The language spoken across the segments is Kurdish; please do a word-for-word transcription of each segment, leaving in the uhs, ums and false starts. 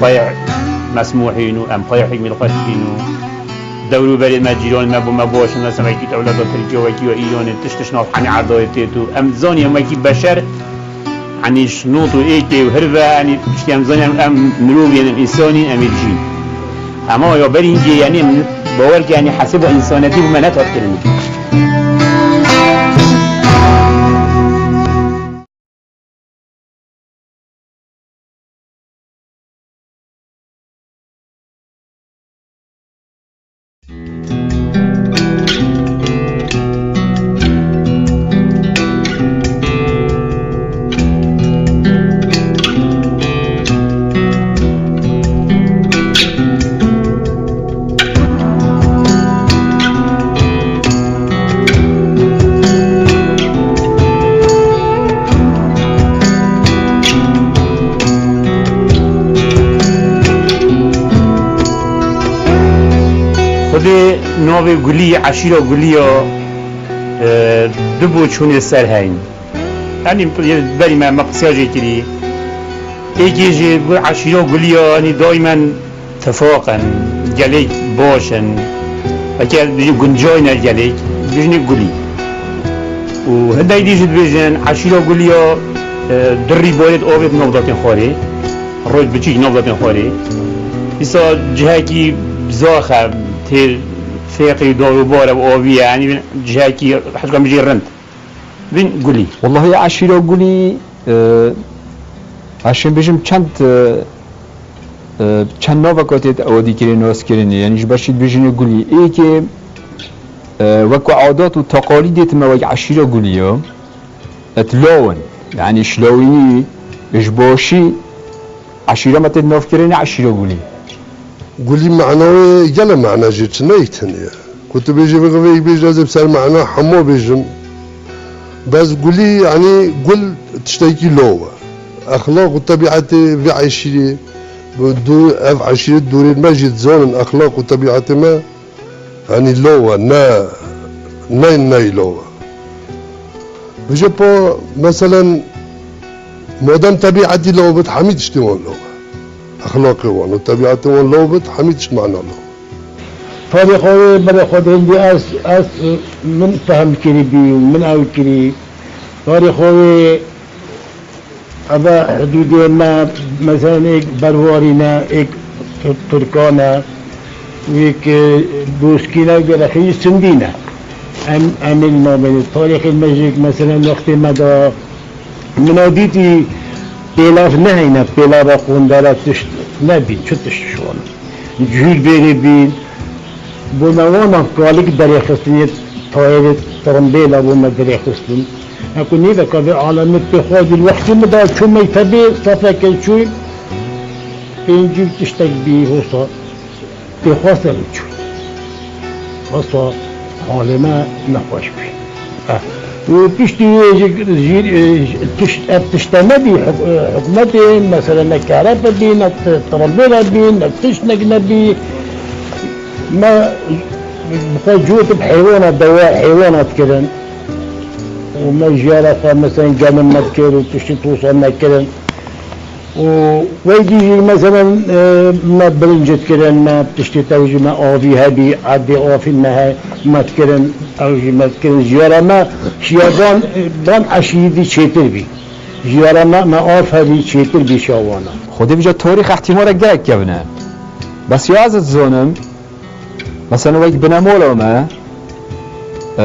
Payê mesmûhîn û em payê hikmî li xwe dikîn û dewrûberê me, cîranê me bo me baş in, mesela wekî dewleta Tirkiye, wekî ya Îranê, tişt tişt nav hemî erdayê têt û em zanî em wekî beşer, henî şinot û êkê û hirve, henî tiştê em zanî em, em mirov yên, em însanîn, em ê dijîn. Hema ya berî hîngê, yanî em bawer ke, yanî hesêba însanetî bo me nehat kirin. Xwedê navê Gulî, eşîra Gulî ya, e, du boçûnê ser heyn. Yanî berî me, me qisiya jê kirî. Êkê jî gu-, eşîra Gulî ya, yanî daîmen tifaq in, gelêk baş in. Weke bijî guncay ne gelêk, bijînê Gulî. Û hindek dî jî dibêjin, eşîra Gulî ya, e, di rîbarê di avê di nav datên xwarê, roj biçîk nav datên xwarê. Îsa cihekî zax e, têr fêqî darûbar e û avî ye, yanî cihekî hezkan bijî rind. Vîn Gulî. Wellahî eşîra Gulî, e, ez şên bêjim çend, e, e, çend naveka tê ew dî kirê naskirinê, yanî ji ber çî dibêjinê Gulî. Êkê, e, wek ku adat û teqalîdê time wek eşîra Gulî ya, et law in. Yanî ji lawînî, ji başî, eşîra me tê navkirinê eşîra Gulî. Gulî mena wê gele mena jê çi ne yek tenê ye. Ku tu bêjî vê vê bêjî ez ê bi ser mena hema bêjim. Bes Gulî yanî gul tiştekî law e. Exlaq û tebîetê vê eşîrê, bu du-, ev eşîrê dûrên me jî dizanin exlaq û tebîetê me. Yanî law e, ne, ne, ne law e. Vêce pa, meselen, madem tebîetî law bit, hemî tiştê wan law e. Exlaqê wan û tebîetê wan law bit, hemî tişt mana law. Tarîxa wê berê xwe de hindî ez, ez, min fehm kirî bî, min ew kirî. Tarîxa wê Eve hidûdê me, meselen, êk Berwarî ne, êk Tur-, Turka ne, êk, e, Doskî ne, gelek jî Sindî ne. Em, em ê nabêne. Tarîxê me jî, meselen, wextê me de min a dîtî pêlav neheyne, pêlava qondere tişt nebîn, çi tişt ji wan. Cihûr bêrê bîn, bo me wana kalik derêxistinê, tayêrê tirimbêla bo me derêxistin. Heko nîveka vê alemê pê xwe dî li wextê min de çû mektebê, sefeke çû pêncî û tiştek bî hosa pê xwe ser û çû. Wesa halê me nexweş bî. Eh. Û piştî wê jî, jî, e, tişt, ev tişte nebî, huk-, e, hikûmetê, mesele ne kerebe bî, ne t-, tirimbêle bî, ne tiştek nebî. Me bi xwe cot bi heywana dewa, heywana dikirin. Û me jiyara xwe, meselen, genim me dikir û tiştî tosa me kirin. Û wey dî jî, meselen, e, me birinc dikirin, me tiştê tev jî me avî hebî, erdê afîn me he, me dikirin, ew jî me dikirin. Jiyara me şiya van, van eşîrî dî çêtir bî. Jiyara me, me av hebî çêtir bî şiya wana. Xwedê bije tarîx ihtimale gelek kevin e. Bes ya ez dizanim, Meselen, wek binemola me, e,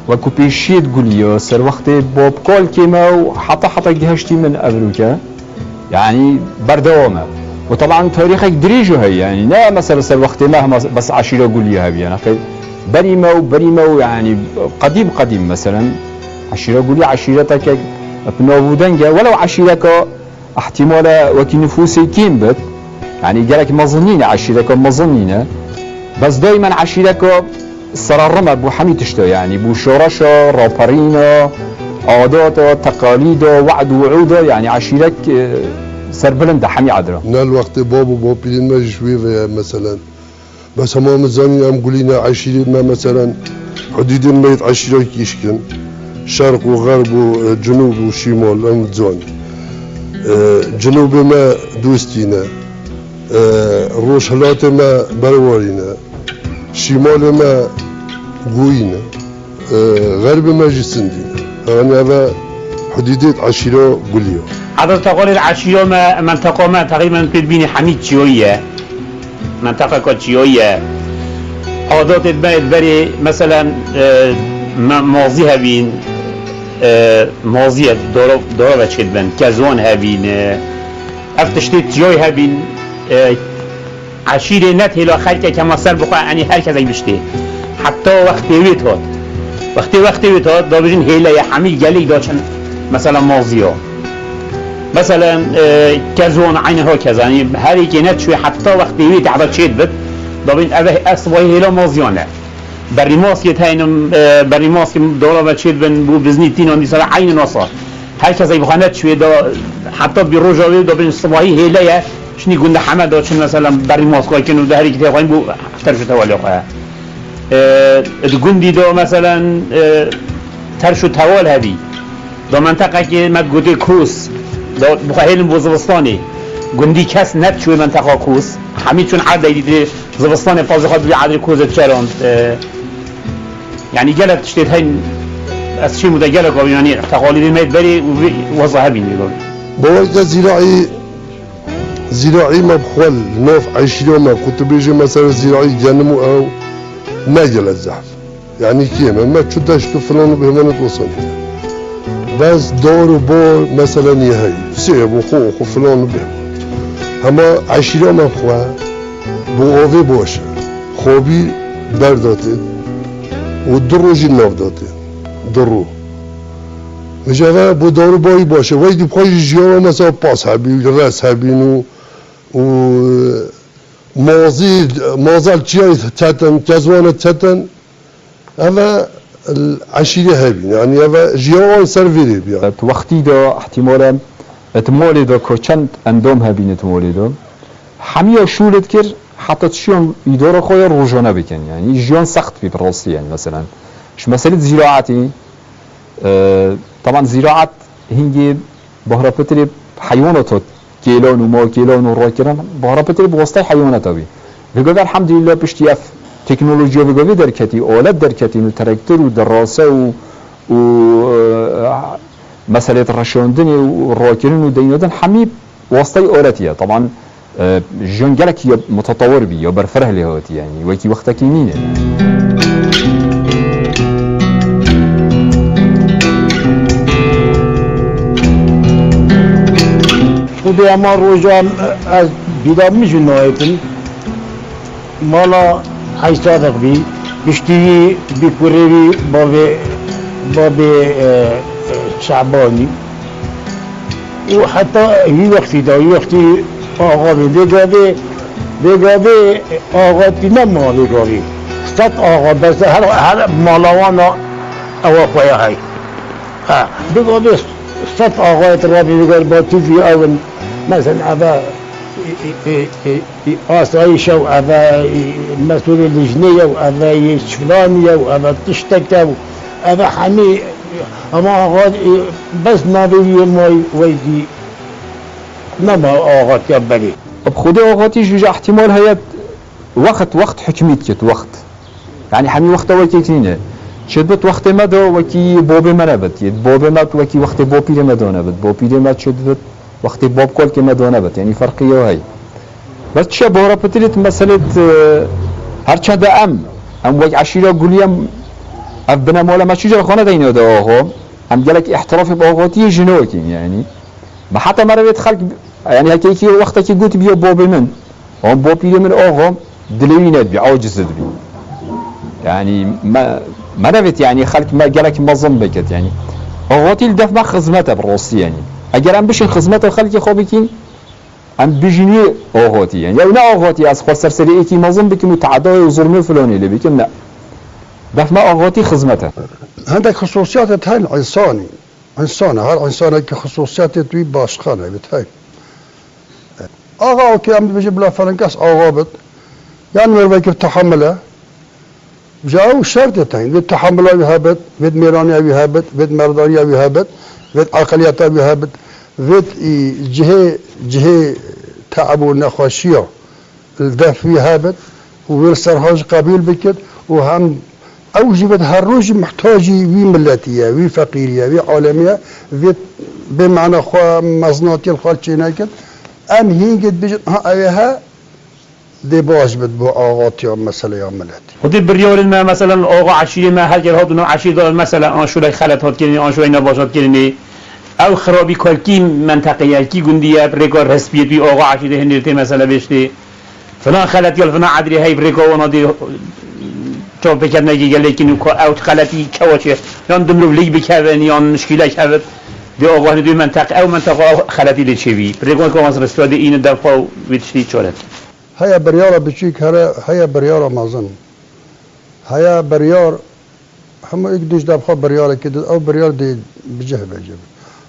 wekû pêşiyê digulî ya, ser wextê babkalkê me û heta, heta gihiştî min evroke, yanî berdewam e. Û teban tarîxek dirêj û heye, yanî ne mesela ser wextê me hema bes eşîra gulî hebî, yanî qey-, berî me û berî me û yanî qedîm qedîm, meselen, eşîra gulî eşîreteke bi nav û deng e, welew eşîreka Ehtimale wekî nifûsê kêm bit, yanî gelek mezin nîne, eşîreke mezin nîne. Bes daymen eşîreke sererrim e bo hemî tişta, yanî bo şoreşa, raperîna, adata, teqalîda, we'd û wu'ûda, yanî eşîrek, e, serbilind e hemî edra. Ne li wextê bab û bapîrên me jî ji wê ve ye, meselen. Bes hema min zanîn em gulî ne, eşîrê me, meselen, hudûdên me yê eşîra kîşk in. Şerq û xerb û, e, cinûb û şîmal, em zanîn. E, cinûbê me dostî ne. E, Rojhilatê me Berwarî ne, Şîmalê me Goyî ne, e, Xerbê me jî Sindî ne. Yanî eve hudûdê eşîra Gulî ye. Adeta xalê eşîra me, menteqa me teqrîben pê bînî hemî çiyoyî ye. Menteqeka çiyoyî ye. Adatê me ê berê, meselen, e, me, mazî hebîn, e, mazî ye, dora, dora ve çêdibin, kezwan hebîn, e, ev tiştê çiyoyî hebîn, e, eşîrê net hêla xelkek hema ser bixwe, enî her kesek biştê. Heta wextê wê hat. Wextê, wextê wê hat, da bijin hêle ye, hemî gelî da çin, mesela mazî ya. Meselen, e, kezwan eynî ha kez, yanî her yekê ne çûyê heta wextê wê tehda çêdibit, da bin eve, ev sibahî hêla maziyan e. Berîmaskê teynim, e, berîmaskê dora ve çêdibin, bû biznî tînan dîsa ve eynî nasa. Her kes ey bixwe ne çûyê da heta bi roja wê da bin sibahî hêle ye, şinî gund e heme da çin, meselen berîmask kin û da her yekê tê xwayîn bû terş û tewalê xwe. E, di gundî da, meselen, e, terş û tewal hebî. Da menteqekê me digotê Kûs, da bixwe hêlin bo zivistanê. Gundî kes neçû menteqa Kûs. Hemî çûn erdey dîtê zivistanê pazê xwe dibî erdê Kûs de çerand. E, yanî gelek tiştê heyn ez çîm û de gelek abî, yanî teqalîdê me berê û vê weza hebîn lê gavê. Bawek de zîraî, zîraî me bi xwe li nav eşîra me ku tu bêjê mesela zîraî genim û ew ne gelek zehf. Yanî kêm e, me çi deşt û filan û bêhmanet wisa nîne. Bes dar û bar, meselen, yê heyî. Sêv û xo, xo filan û bêhman. Hema eşîra me xwe bo avê baş e. Xwebî berdatê û du rojî nav datê. Du rû. Mijeve bo dar û barî baş e. Wey dî xwe jî jiyana mesela pas hebî, res hebîn û, û mazî, mazel çiyayê çetin, kezwanê çetin. Eve eşîrê hebîn, yanî eve jiyan ser vêrê biya. Di wextî de, ihtimalen, di malê de ku çend endam hebîn di malê de, hemiya şûl dikir, heta çiyan îdara xwe ya rojane bikin. Yanî jiyan sext bî bi rastî, yanî, meselen. Ji meselê zîraetê, e, teban zîraet hingê Bahra pitirê heywana to kêlan û ma kêlan û rakirin, bahra pitirê bi wastay heywana tewî. Vêgavê elhamdülillah piştî ev teknolojiya vêgavê derketî, alet derketîn û terektir û derase û, û, e, meselêt reşandinê û rakirin û deynadin hemî wastay aletî ye. Teban, e, jiyan gelek ya mutetewir bî, ya berfireh lê hatî, yanî wekî wextekî nîne. Xwedê hema rojan ez bîra min jî nayêtin. Mala Heysadek bî, piştî wî bî kurê wî bavê, bavê, e, e, Şabanî. Û heta wî wextî de, wî wextî axa bê. Vê gavê, vê gavê axa tî nema vê gavê. Sed axa bes her, her mala wana ewa xwe ya hey. Ha, vê gavê sed axa etrafê vê gavê batî vî ew in. Mesela eve, e, e, e, e, asayîş ew, eve, e, mesûlê lijnê ew, eve yê çilanî ew, eve tiştek ew, eve hemî, hema axa, e, bes navê wî yê mayî weydî. Nema axatiya berê. Bi xwedê axatî jî, jî ihtimal heye wext, wext hukmî dikit, wext. Yanî hemî wexta wekî nîne. Çi dibit wextê me de wekî babê me nebit. Yê babê me wekî wextê bapîrê me de nebit. Bapîrê me çi dibit wextê babkolkê me de nebit. Yanî ferqî ya hey. Bes çiya bahra pitirît meselêt, e, her çende em, em wek eşîra Gulî em, ev binemala me çi car xwe nedeyne de axa. Em gelek îhtirafê bi axatiyê ji nû dikin, yanî. Me heta me re vê xelk, yanî heke yekî wextekî got bîya babê min, an bapîrê min axa, dilê wî nedibî, aciz dibî. Yanî me, me nevêt, yanî xelk me gelek mezin bikit, yanî. Axatî li def me xizmet e bi rastî, yanî. Eger em bişên xizmeta xelkê xwe bikîn, em bijîn wê axatî, yanî. Ew ne axatî ez xwe ser serê êkî mezin bikim û teadayê û zulmê û filanê lê bikim, ne. Def me axatî xizmet e. Hindek xisûsiyatê hene însanî. Însan e, her însanekî xisûsiyetê wî başqa ne, vê tey. Axa, okey, em dibêjin bila filan kes axa bit. Yan merivekî bi tehamil e. Ji ew şertê teyn, vê tehamila wî hebit, vê mêraniya wî hebit, vê merdaniya wî hebit, vê eqiliyeta wî hebit, vê, î, cihê, cihê teab û nexweşiya. li def wî hebit û wê li ser xwe jî qebûl bikit û hem ew jî bit her roj jî muhtacî wî miletî ye, wî feqîrî ye, wî alemî ye, vê bê mane xwe mezinatiyê li xwe çênekit. Em hîngê dibêjin, ha, ew ê he, dê baş bit bo axatiya meseleya miletî. Xwedî biryarên me, meselen, axa eşîrê me her ker hat û nav eşîr de, meselen, an şûlek xelet hat kirinê, an şûlek nebaş hat kirinê. Ew xirabî kalkî menteqe ye, kî gundî ye, rêka respiyê wî axa eşîrê hinêr tê mesele bêştê. Filan xeletî ya li filan edrê heyv rêka wana dê çav pêkevnekê gelê kin û ka ew xeletî çawa çê, yan di mirov lêk bikevin, yan şkîlek hevit, dê axahinê dê menteq-, ew menteqa ew xeletî dê çêbî. Rêka ka wan restwa dê îne devxa û wî tiştî çare. Heye biryara biçûk here, heye biryara mezin. Heye biryar, hemû êk duş devxa biryarekê did, ew biryar dê bi cih be cih.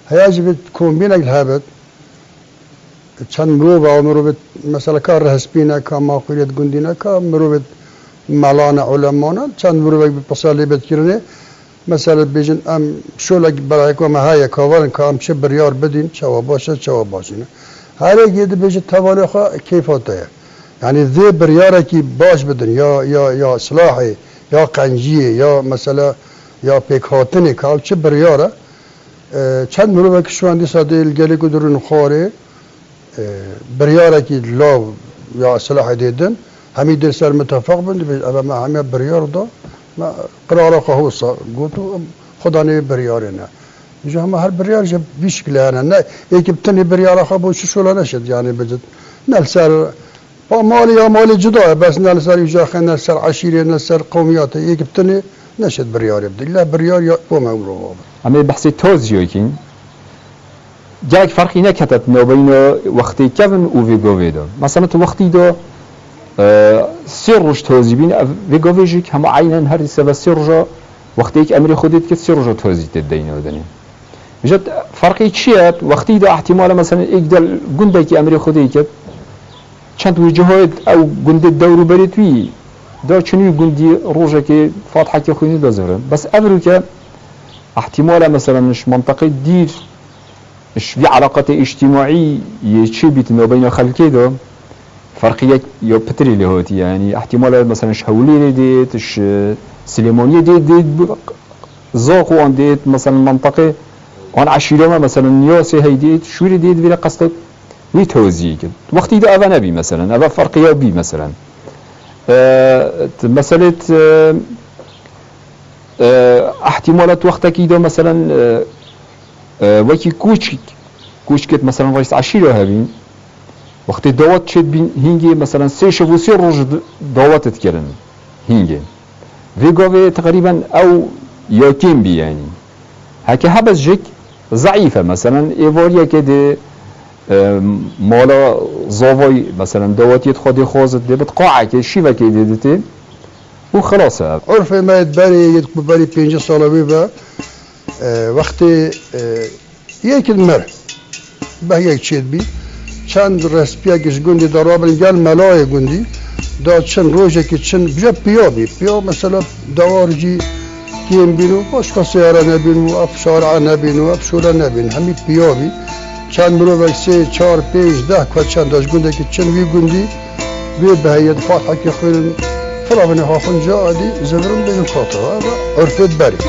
Heye jî bi kombînek li hebit, çend mirov e, ew mirov mesela ka rehspî ne, ka maqûliyet gundî ne, ka mirov mela ne, ulema ne, çend mirovek bi pisa lê bit kirinê. Mesela bêjin em şolek belayeko me heye, ka werin ka em çi biryar bidîn, çawa baş e, çawa baş nîne. Her yekê dibêje tevalê xwe keyfa te ye. Yanî vê biryarekî baş bidin, ya, ya, ya silahê, ya qenciyê, ya mesela ya pêkhatinê, ka ew çi biryar e. E, çend mirovek şiwan dîsa dê li gelê ku dirûn xwarê, e, biryarekî law ya silahê dê din, hemî dê ser mitefeq bin, dibêjin, eve me hemiya biryar da, me qirara xwe hosa got û em xwe danê wê biryarê ne. Ji hema her biryar ji vî şikilê hene. Ne, êkî bi tinê biryara xwe bo çi şola neşit, yanî bicit. Ne li ser pa malê ya malê cuda ye, bes ne li ser îcaxê, ne li ser eşîrê, ne li ser qewmiyatê, êkî bi tinê neşit biryarê bidin. Îlla biryar ya bo me mirova bin. Em ê behsê toziyekîn. Gelek ferqî nekete di navbeyna wextê kevin û vê gavê de. Mesela tu wextî de, e, sê roj tozî bîn, ev vê gavê jî hema eynen her dîse ve sê roja wextê yek emrê Xwedê dikit, sê roja tozî tê deyna dinê. Ji ferqê çi ye? Wextî de ihtimale mesela êk del gundekî emrê Xwedê dikit, çend wî cihayê ew gundê dewrûberê wî da çinî gundî rojekê fatihekê xwînî da zivirin. Bes ev rûke ihtimale mesela ji menteqê dîr Ji vî eleqatê îctîmaî yê çêbîtin navbeyna xelkê de ferqiyek ya pitirî lê hatiye. Yanî ihtimale mesela ji Hewlêrê dêt, ji Silêmaniyê dêt, dêt bi-, zax wan dêt, mesela menteqê an eşîra me, mesela Niyasê hey dêt, şûrê dêt, vêre qestek wî tewziyê kir. Wextî de eve nebî mesela, eve ferqiya bî mesela. E, t-, meselê t-, e, ihtimale tu wextekî de mesela, e, E, wekî koçk-, koçkêt, meselen, reîs eşîra hebîn, wextê dawet çêdibîn, hîngê, meselen, sê şev û sê roj d-, dawet dikirin hîngê. Vê gavê teqrîben ew ya kêm bî, yanî. Heke hebes jik zeîf e, meselen, êvariyeke dê, e, mala zavay, meselen, dawetiyê xwe dê xwazit, dê bit qaekê, şîvekê dê ditê û xilas e. Urfê me yê berê, yê ku berî pêncî sala wê ve, E, wextê, e, yekî mir, behgek çêdibî, çend rehspiyek ji gundî de rabin gel melayê gundî, da çin rojekî çin, bije piya bî. Piya mesela dewar jî kêm bîn û başka seyare nebîn û ev şari'a nebîn û ev şole nebîn. Hemî piya bî. Çend mirovek sê, çar, pênc, deh ku çend da ji gundekî çin wî gundî, wê bi heyet fatihekê xwînin, firavînê xwe xwin ca edî, zivirin bêjin xatir. Eve urfê berê.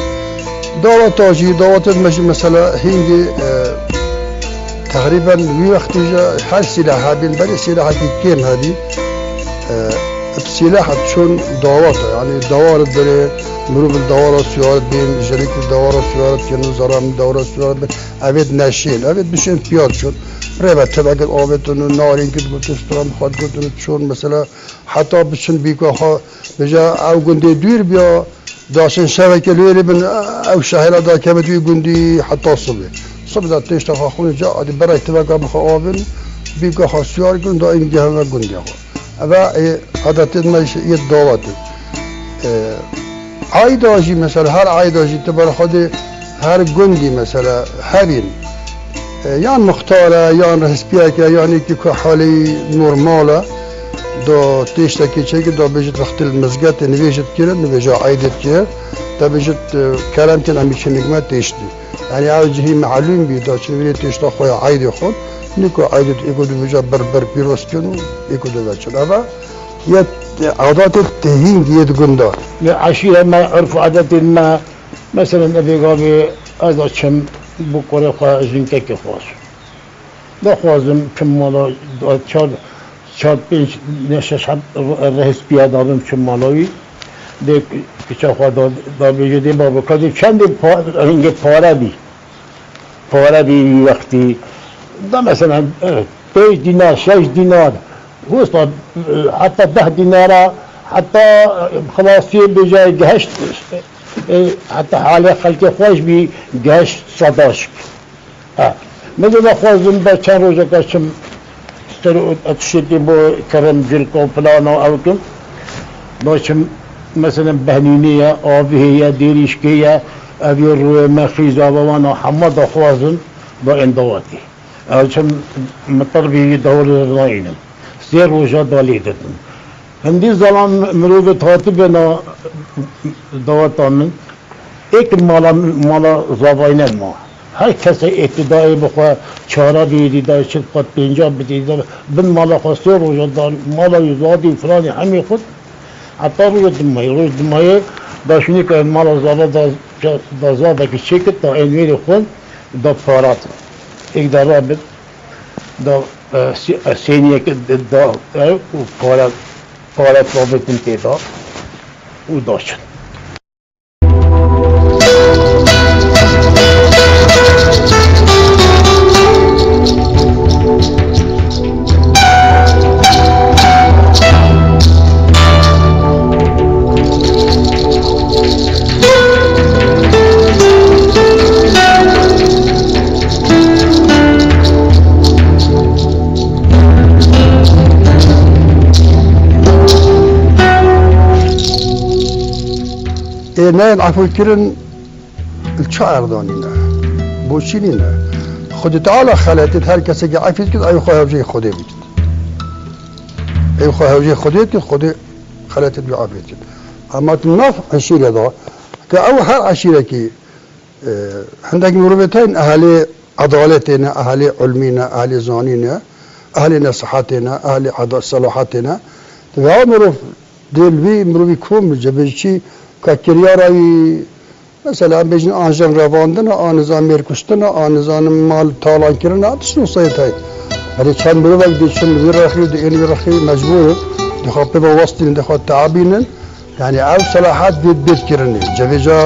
Daweta jî, dawetên me jî mesela hîngê, e, teqrîben wî wextî jî her sîlah hebîn, berê sîlahekî kêm hebî. E, bi sîlah çûn daweta, yanî dawar dirê, mirov li dawara siyaret bên, jinik li dawara siyaret kirin, zaram li dawara siyaret bin. Evêt neşên, evêt bişên piya çûn. Rê ve teveket avêtin û narîn kir, gotin, stran xwe gotin û çûn, mesela, heta biçin bîka xwe, bêje, ew gundê dûr biya, daşên şevekê li wêrê bin, ew şehêla dakevit wî gundî heta sibê. Sibê de têşta xwe xwîn ca, edî berek tiveka bi xwe avin, bîka xwe siyar kirin, da ên geheve gundê xwe. Eve, e, adetên me jî yê dawet in. E, ayda jî mesela, her ayda jî tu ber xwe dê her gundî mesela hebîn. E, yan muxtar e, yan rehspiyek e, yan yekî ku halî normal e. Do têştekî çêkir, do bêjit wextê li mizgetê nivêjit kirin, nivêja aydê dikir, do bêjit, e, kerem kin em çinik me têştî. Yanî ew cihî melûm bî, do çi vîrê têşta xwe ya aydê xwe. Niko aydit eko dibêje bir bir pîroz kin û eko diveçin. Eva yê adatê tehîngî yê di gunda. Li eşîre me, urf û adetên me, meselen, evê gavê ez da çim bo kurê xwe, jinkekê xwe. Daxwazim çim mala, da çar, çar pênc ne şeş heb rehis piya dabim çim mala wî. Dê kiça xwe da, da bêje, dê babo, ka dê çendê pa-, hingê pare bî. Pare bî wî wextî. Da mesela, e, pênc dînar, şeş dînar, wisa, e, heta deh dînara, heta, e, xilasiyê bêje gehişt, e, heta halê xelkê xweş bî, gehişt sadaş. Ha. Min de daxwazim da çend rojeka çim ser û tiştê bo kerem, cirka û plana ew kim. Da çim, meselen, behnînê ye, avihê ye, dêrîşkê ye, ev yê rûyê me, xîza ve wana hema daxwazim da ên dawetî. Ew çim mitir bî, wî dawrê nayînim. Sê roja da lê didim. Hindî zelam mirovê hatibêna daweta min. Êk mala, mala zavayî nema. Her kesê êk dayê bi xwe çara bidî, dayê çi bi xwe pênca bidî, da bin mala xwe sê roja da mala wî zadî û filanî hemî xwit. Heta roja dimayê, roj dimayê da şûnî ke mala zava da, da zavekî çêkit, da ên wêrê xwin, da parat. Êk da rabit, da, e, sê-, e, sêniyek da, e, û parat, parat rabit tê da û da çin. Ê neyên efûkirin li çi erdanî ne? Boçî nîne. Xwedê Teala xeletêt, her kesekî efî dikit, ew xwe hewceyê Xwedê bikit. Ew xwe hewceyê Xwedê dikit, Xwedê xeletêt wî efî dikit. Ema tu nav eşîre de, ke ew her eşîrekî, e, hindek mirovê tên ehelê edaletê ne, ehelê ilmî ne, ehelê zanî ne, ehelê nesihetê ne, ehelê eda-, selahetê ne. Divê ew mirov dê li wî mirovî kom li cebê çi ka kiryara wî, mesela, em bêjin an jin revandina, an nizam mêr kuştina, an nizanim mal talan kirina, tişt wisa yê tayê. Belê çend mirovek dê çin li wî rexî, dê ên wî rexî mecbûr in, dê xwe pê ve westînin, dê xwe teabînin. Yani ev selahat dê bêt kirinê. Cevêca,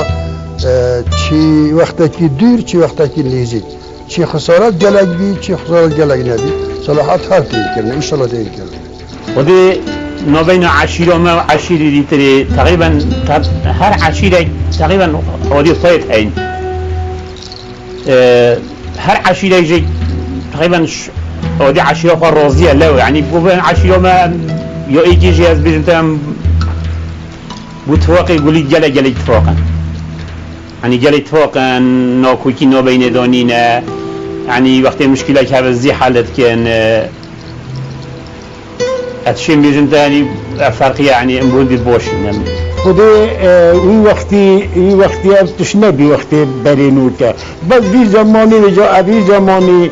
e, çi wextekî dûr, çi wextekî nêzîk. Çi xisaret gelek bî, çi xisaret gelek nebî. Selahat her tên kirinê. Înşallah tên kirinê. Xwedê navbeyna eşîra me û eşîrê dîtirê teqrîben te-, her eşîrek teqrîben xwedê xweyê heyn. E, her eşîrek jî teqrîben ş-, xwedê eşîra xwe razî ye lew. Yani bo ben eşîra me ya êkê jî ez bêjim te em bo tifaqê gulî gelek gelek tifaq in. Yanî gelek tifaq in, nakokî nabeynê de nîne. Yanî wextê muşkîlek hebe zî hel dikin. Ez şên bêjim te, yanî ev ferqî ye, yanî em bi hindî baş in. Xwedê, e, wî wextî, wî wextî ev tişt nebî wextê berê nûke. Bes vî zemanî, vêca ev vî zemanî,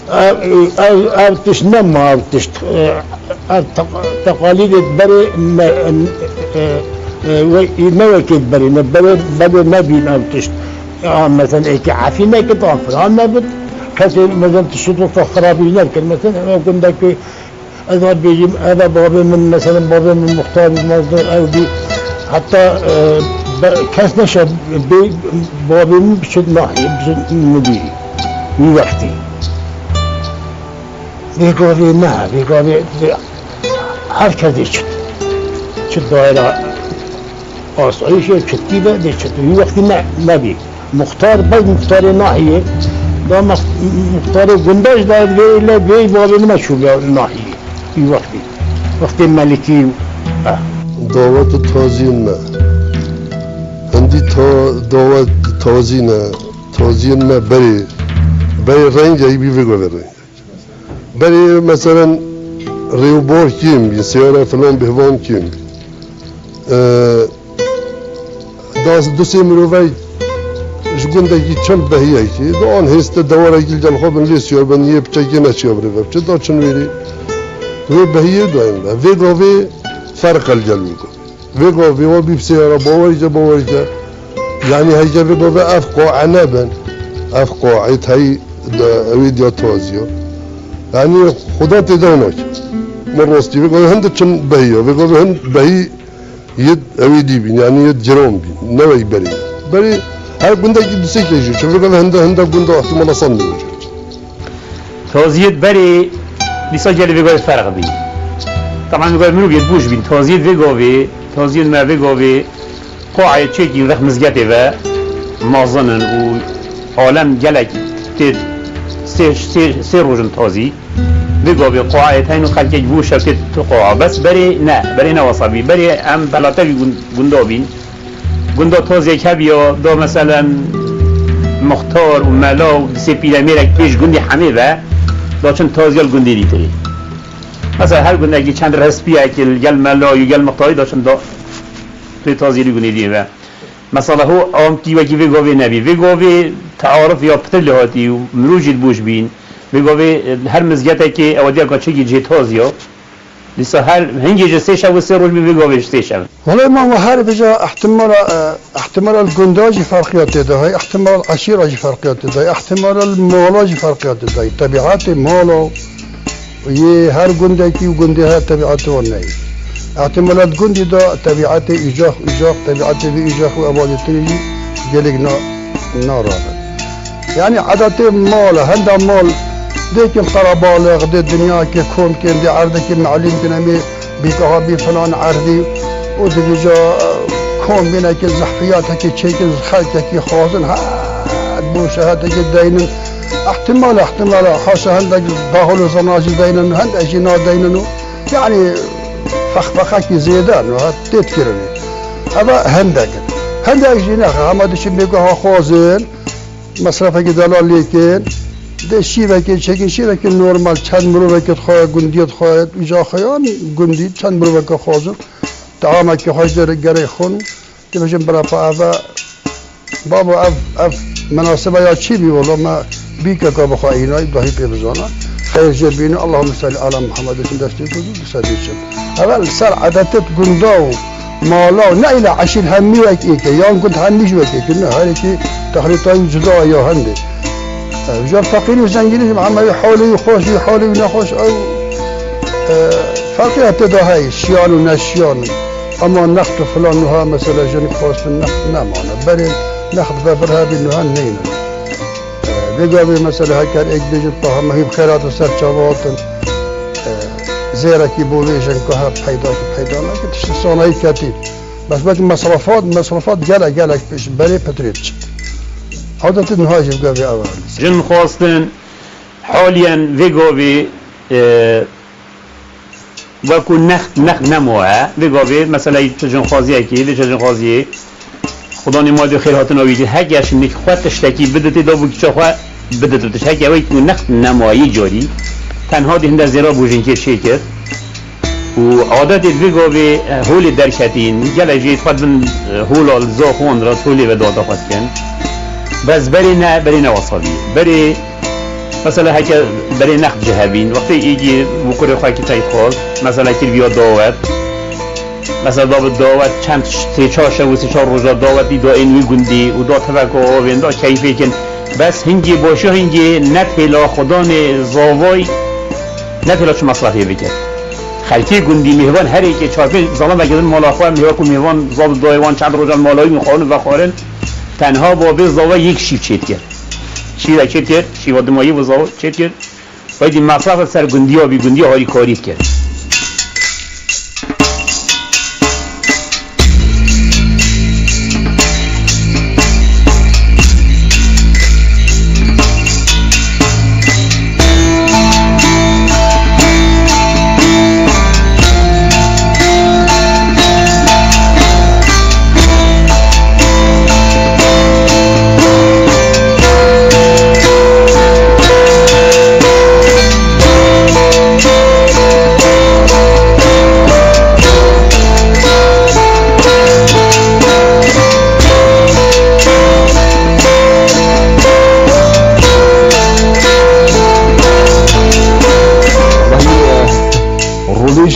Ev, ev, ev tişt nema, ev tişt, e, ev teq-, teqalîdê berê me, e, e, e, we-, ne wekê berê, ne berê, berê nebîn ev tişt. Ya, mesela, êkê efî nekit, an filan nebit. Kesê, mesela, tişt wisa xirabî nebikir. Mesela, ev gundekî ez a bêjim, ev e babê min, mesela, babê min muxtar bî, mezin ew bî. Heta, e, be-, kes neşe bê babê min biçit nahiyê, biçit min bî. Wî wextî. Vê gavê ne, vê gavê, vê her kes dê çi, çi daîra asayîşê, çi tî ve dê çi. Wî wextî ne, nebî. Muxtar, bes muxtarê nahiyê, da mex-, muxtarê gundaj da vê le, vê bavê min çû nahiyê. Wî wextî. Wextê melikî, eh. Dawet û taziyên me. Hindî ta-, dawet tazî ne. Toziyên me berê, berê rengekî bî, vê gavê rengek. Berê, meselen, rêwbar kêm bî, seyara filan bêhvan kêm bî. Ee, das du sê mirovek Ji gundekî çend behiyekî, di an hêste dewarekî li gel xwe bin lê siya bin yê biçekê neçiya birê ve biçe, da çin wêrî. Wê behiyê dayîn be. Vê gavê ferq el gel wê gavê. Vê gavê wa bî bi seyara bawerî ce, bawerî ce. Yanî heyce vê gavê ev qae nebin. Ev qae tayî de ewê diya taziya. Yanî xuda tê de nake. Min rastî vê gavê hin de çin behiya. Vê gavê hin behî yê ewê dî bîn, yanî yê ciran bîn. Ne wek berê. Berê her gundekî du sê kej jî. Çi vê gavê hin de, hin de gunda ihtimala san miroc. Taziyêt berê dîsa gelê vê gavê ferq bî. Taban vê gavê mirov yê boş bîn. Taziyêt vê gavê, taziyêt me vê gavê qaê çêkîn rex mizgetê ve mazin in û alem gelek tê sê, sê, sê roj in tazî. Vê gavê qaê teyn û xelkek bû şewtê tu qaa. Bes berê ne, berê ne wasa bî. Berê em belate vî gun-, gunda bîn. Gunda tozek hebiya, da meselen muxtar û mela û di sê pîlemêrek pêş gundî hemê ve, da çin taziya li gundê dîtirî. Mesela her gundekî çend rehspiyek li gel mela û gel muxtarî da çin da pê taziyê li gundê dî ve. Mesela ho amkî wekî vê gavê nebî. Vê gavê tearif ya pitir lê hatî û mirû jî diboş bîn. Vê gavê, e, her mizgetekê ew diya ka çekî cihê taziya. Dîsa her hingê ji sê şev û sê roj bî vê gavê ji sê şev. Wele ma we her bija ihtimala, e, ihtimala li gunda jî ferqiya tê de hay, ihtimala li eşîra jî ferqiya tê de hay, ihtimala li mala jî ferqiya tê de hay. Tebiatê mala yê her gundekî û gundê her tebiatê wan neyê. Ihtimala li gundî de tebiatê îcax, îcax, tebiatê vî îcax û evadê tirî jî gelek na-, narabin. Yanî edetê mal e, henda mal dêkin qerebalix, dê dinyakê kom kên, dê erdekê melîm kin, em ê bîkaha bî filan erdî û divêja, e, kom bînekê zehfiyatekê çêkin, xelkekî xwazin, he, bo şehetekê deynin. Ehtimal, ehtimal, haşa hindek dahol û zana jî deynin, hindek jî nadeynin û, yanî, fexfexekî zêde, no, tê dikirinê. Eva hindek in. Hindek jî nexe, hema diçin bêkaha xwazin, mesrefekî delal lê kin, dê şîvekê çêkin, şîvekê normal, çend mirovekê dixwaye, gundiyê dixwaye, îca xwe yan gundî, çend mirovekê xwazin, teamekê xwe jê re gerek xwin, dibêjin bira pa eve, babo ev, ev minasibe ya çi bî welo me bîkeka bi xwe înay, dahî pê bizana. Xeyr jê bîne, Allahümme salli ala Muhammed, dibêjin destê ku dû, di sedî çin. Evel ser edetet gunda û mala û ne îla eşîr hemî wek êk e, yan gund hemî ji wek êk e, ne, her êkî texrîtayî cuda ya hende. E, jar feqîrî û zengînî jî hemî halê wî xweş jî, halê wî nexweş, ew, e, ferqî ya tê de heye, şiyan û neşiyan. Ama next û filan nuha mesela jinik xwestin next nemane. Berê next vebir hebî nuha neyne. Vê gavê mesela heker êk bêjin, pa hema hîv xêrat û ser çava hatin. Zêrekî bo vê jin ku hev peyda ki peyda nake, tiştê sanayî ketî. Bes belkî mesrefat, mesrefat gelek, gelek pêş berê pitirê diçin. Adetê niha jî bi gavê ev e. Jin xwestin, haliyen vê gavê, e, Wekû next, next nemaye. Vê gavê, meseleyê tu cinxwaziyekî, vê çi cinxwaziyê, Xudanê ma dê xêr hatina wî dî. Heke şindek xwe tiştekî biditê, da bû kiça xwe bidititiş. Heke wê ku next nemaye carî. Tenha dê hinde zêra bû jinkê çêkir. Û adetê vê gavê, e, holê derketîn, gelek jê xwe bin, e, hola li zaxwan re holê ve data xwe dikin. Bes berê ne, berê ne wasa bî. Berê Mesela heke berê next ji hebîn, wextê êgî û kurê xwe ki tey xwest, mesela kir viya dawet. Mesela da bi dawet çend ş-, sê çar şev û sê çar roja dawetî da ên wî gundî û da teveka avên da keyfê kin. Bes hingê başa hingê ne têla xudanê zavay, ne têla çi mesrefê bike. Xelkê gundî mêvan her êkê çar pênc zalameke din mala xwe mêva ku mêvan zav dayê wan çend rojan mala wî mixwarin vexwarin. Tenha babê zava yek şîv çêdike. Şîvekê kir, şîva dimayî û zaw çêkir. Weydî mesref ser gundiya bî, gundiya harîkarî dikir.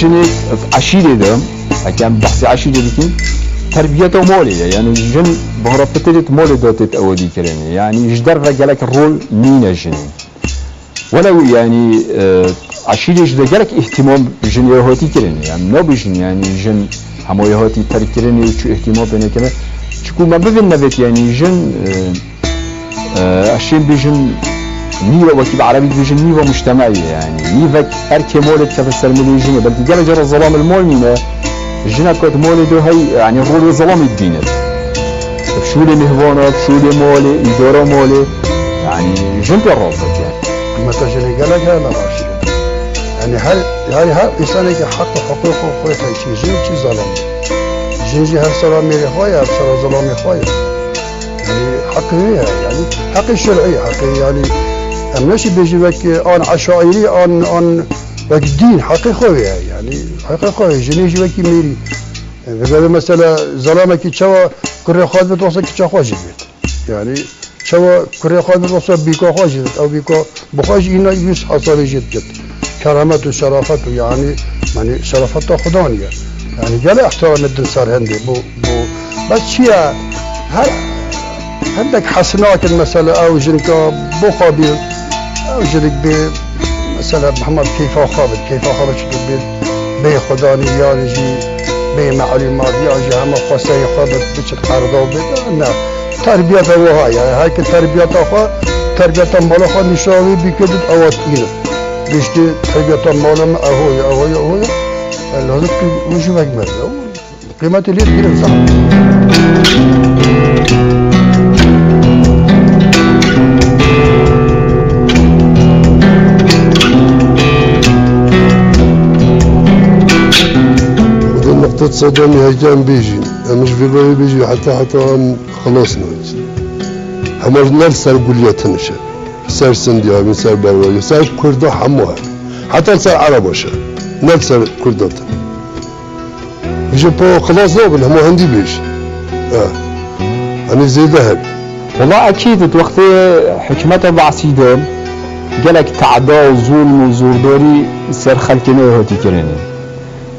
Jinê eşîrê de, heke em behsê eşîrê dikin, terbiyeta molê ye. Yani jin bi xwe re fitirê di molê de têt ewadîkirinê. Yani ji derve gelek rol nîne jinê. Welew yani, e, eşîrê jî de gelek îhtimam jinê hatî kirinê. Yani nabêjin yani jin hema hatî terk kirinê û çû îhtimam pê nekirinê. Çiku me bivên nevêt yani jin, e, Eşên bêjin nîve, wekî bi erebî dibêjin nîve mujtemeyê, yani nîvek erkê molê dikeve ser milê jinê. Belkî gelek cara zelam li mol nîne, jinek ku di molê de hey, yani rolê zelamî dibîne. Bi şûlê mihvana, bi şûlê molê, îdara molê, yani jin pê razek yani. Qîmeta jinê gelek heye me baş. Yani her, her, her insanekî heq û hiqûq û xwe heye, çi jin çi zelam. Jin jî her sera mêrê xwe ye, her sera zelamê xwe ye. Yani heqê wê ye, yani heqê şer'î, heqê yani em neşî bêjî wek an eşairî, an, an wek dîn, heqê xwe wê ye, yani heqê xwe wê, jinê jî wekî mêrî. Vegere mesela zelamekî çawa kurê xwe dibêt, wasa kiça xwe jî dibêt. Yani çawa kurê xwe dibêt, wasa bîka xwe jî dibêt. Ew bîka bi xwe jî îna wî hesabê jî dikit. Keramet û şerafet û yani, yani şerafeta Xudan ye. Yani gele ihtiramê din ser hindê. Bu, bu, bes çi ye? Her, hindek hes nakin mesela ew jinka bo xwe bî, ew jinik bê mesela Mihemed keyfa xwe bit, keyfa xwe bit çi bê, bê Xudanî yan jî bê melûmat yan jî hema xweseyê xwe bit, biçit qerdaw bit. Ne. Terbiyeta wiha ye. Her ki terbiyeta xwe, terbiyeta mala xwe nîşanî bîkir dit, ewa tînin. Giştî terbiyeta mala me eho ye, eho ye, eho ye. E, lazim ki wî jî wek me ye. Qîmetê lê digirin zaf. Xwedê nextet sedemî heke em bêjîn. Em ji vî rayê bêjî heta heta em Xilas nabî. Hema ji nav ser guliya tinişe. Ser Sindiya bin, ser Berweriya, ser Kurda hemû her. Heta ser Ereba şe. Ne ser Kurda tine. Ji po xilas nabin, hema hindî bêj. Ha. Hani zêde her. Wela ekîd, di wextê hikûmeta Basî de gelek te'da û zulm û zordarî ser xelkê me hatî kirinê.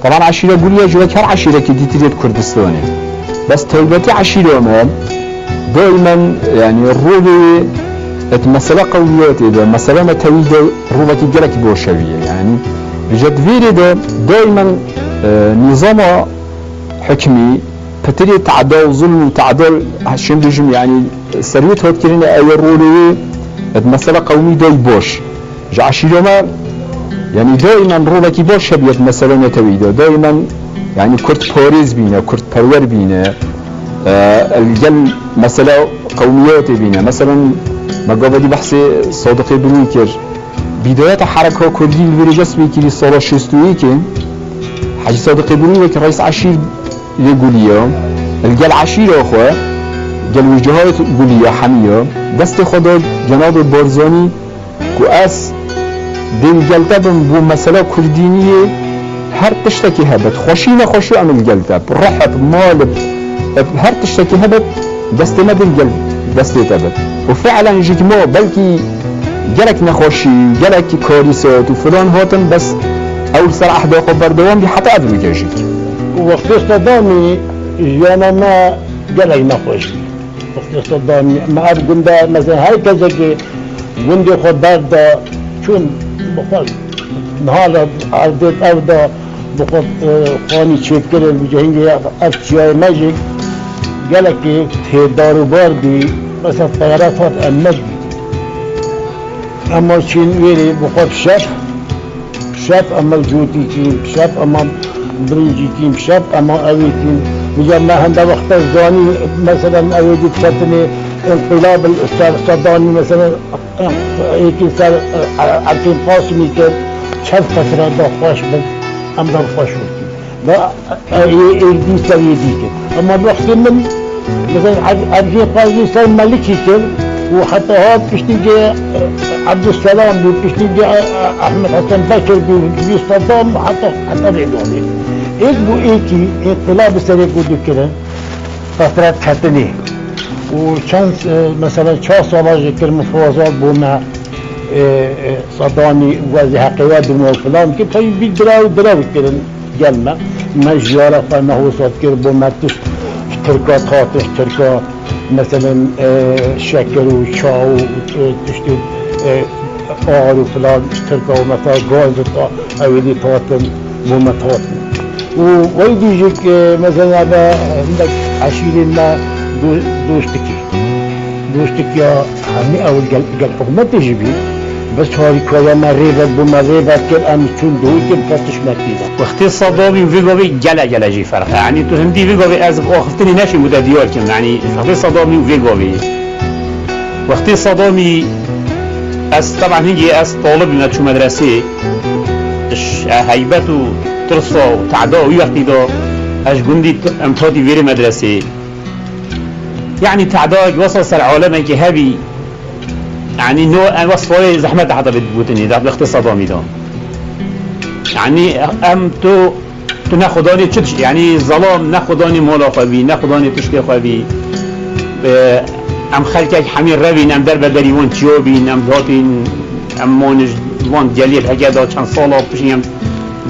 Teban eşîra Gulî ya ji wek her eşîrekî dîtirê di Kurdistanê. Bes taybetî eşîra me daimen, yani rolê wê di mesela qewmiyatê de, mesela netewî de rolekî gelekî baş hevî ye. Yani ji di vêrê de daimen, e, nîzama hikmî pitirê te'da û zulm û te'da, şên bêjim, yani serwet hat kirinê, ew ê rolê wê di mesela qewmî dayî baş. Ji eşîra me, yani daimen rolekî baş hebiye di mesela netewî de. Daimen, yani Kurd parêz bîne, Kurd perwer bîne, e, li gel mesela qewmiyatê bîne. Mesela me gavadî behsê Sadiqê Birûn kir. Bîdayeta hereka Kurdî li vêrê dest pê kirî sala şêst û yekê. Hecî Sadiqê Birûn wek reîs eşîr yê Gulî ya. Li gel eşîra xwe, gel wîcihayê Gulî ya hemî ya, destê xwe da Cenabê Barzanî. Ku ez dê li gel te bim, bo mesela kurdîniyê her tiştekî hebit, xweşî nexweşî em li gel te, rih ib, mal ib, ib her tiştekî hebit, destê me dê li gel destê te bit. Û fi'len jî ma belkî gelek nexweşî, gelek karîsat û filan hatin, bes ew li ser ehda xwe berdewam bî heta ev bike jî. Wextê Sedamî jiyana me gelek nexweş bî. Wextê Sedamî me ev gund e, mesela her kesekê gundê xwe berda, çûn bi xwe niha re erdê ev da, bi xwe, e, xanî çêkirin, bi cihingê ev çiyayê me jî gelekî tê dar û bar bî, mesela teyare hat em nedî. Ema çîn wêrê bi xwe bi şev, bi şev ema cotî çîn, bi şev ema birincî çîn, bi şev ema ewê çîn. Vêca me hende wexte zanî, mesela ewê dî ketinê înqilab ser Sedamî, mesela êkî ser, e, Erkên Qasimî kir, çend qesra da xweş bin, em da xweş wekî. Da, e, ê, ê dî ser yê dî kir. Ema wextê min, mesela, Ev-, Evcî Qazî ser Melikî kir û heta hat piştî cê, e, Ebdulselam bû, piştî cê, e, e, Ehmed Hesen Bekir bû, vî Sedam heta, heta vê donê. Êk bû êkî, înqilabê serê ku dikirin, qesret ketinê. Û çend, e, mesela, çar sala jî kir min fazal bû me, e, e, Sedamî wezî heqê we dime û filan kir, taybî bî direw, direw kirin. gel me. Me jiyara xwe ne hosa dikir, bo me tişt ji Tirka, tişt Tirka, meselen, e, şekir û ça û, e, tiştê, e, ar û filan ji Tirka û mesela gaz dita, ew êdî hatin, bo me hatin. Û wey dî jî, e, mesela me hindek eşîrên me do-, doştikî. Doştikiya hemî ew gel, gel hikûmetê jî bî. Bes harîkaya me rêvet bû, me rêvet kir, em çûn dihûkê bi tişt me tî de. Wextê Sedamî û vê gavê gele gele jî ferq e. Yanî tu hindî vê gavê ez bi axiftinê neşîm û te diyar kim. Yanî wextê Sedamî û vê gavê. Wextê Sedamî ez, teban hingê ez talibî me çû medresê. Ji heybet û tirsa û tehda wî wextî de ez ji gundî em hatî vêrê medresê. Yanî tehdayek wesa ser alemekî hebî, yanî no, em wesfayê zehmet heta bê gotinê, da wextê Sedamî da. Yanî em tu, tu ne xudanê çi diş-, yanî zelam ne xudanê mala xwe bî, ne xudanê tiştê xwe bî. E, em xelkek hemî revîn, em derbederî wan çiyo bîn, em hatîn, em manij wan geliyê heke da çend sala pişî em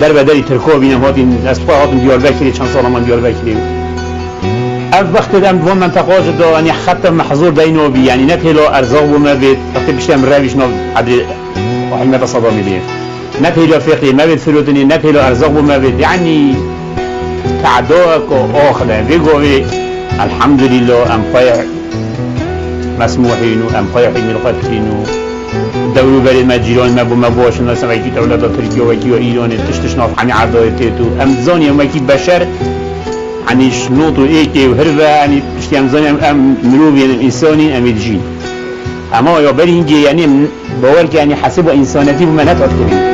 derbederî Tirko bîn, em hatîn, ez xwe hatim Diyarbekirê, çend sala man Diyarbekirê. Ev wextê em di van menteqa jî de, yanî heta mehzûr dey nabî, yanî ne pêla erzaq bo me bêt, wextê piştî em revîş nav edrê hikûmeta Sedamî bê. Ne pêla fêqê me bêt firotinê, ne pêla erzaq bo me bêt. Yanî tehdayek ax e. Vê gavê, elhamdulîllah, em xwe mesmûhîn û em xwe hîmîl xwe dikîn û dewrûberê me, cîranê me bo me baş in, mesela wekî dewleta Tirkiye, wekî ya Îranê, tişt tişt nav hemî erdayê têt û em dizanî em wekî beşer, yanî ji not û êkê û hirve, yanî piştî em zanî em, em mirovî in, em însanî in, em ê dijîn. Hema ya berî hingê, yanî em bawer ke, yanî hesêba însanetî bo me nehat kirin.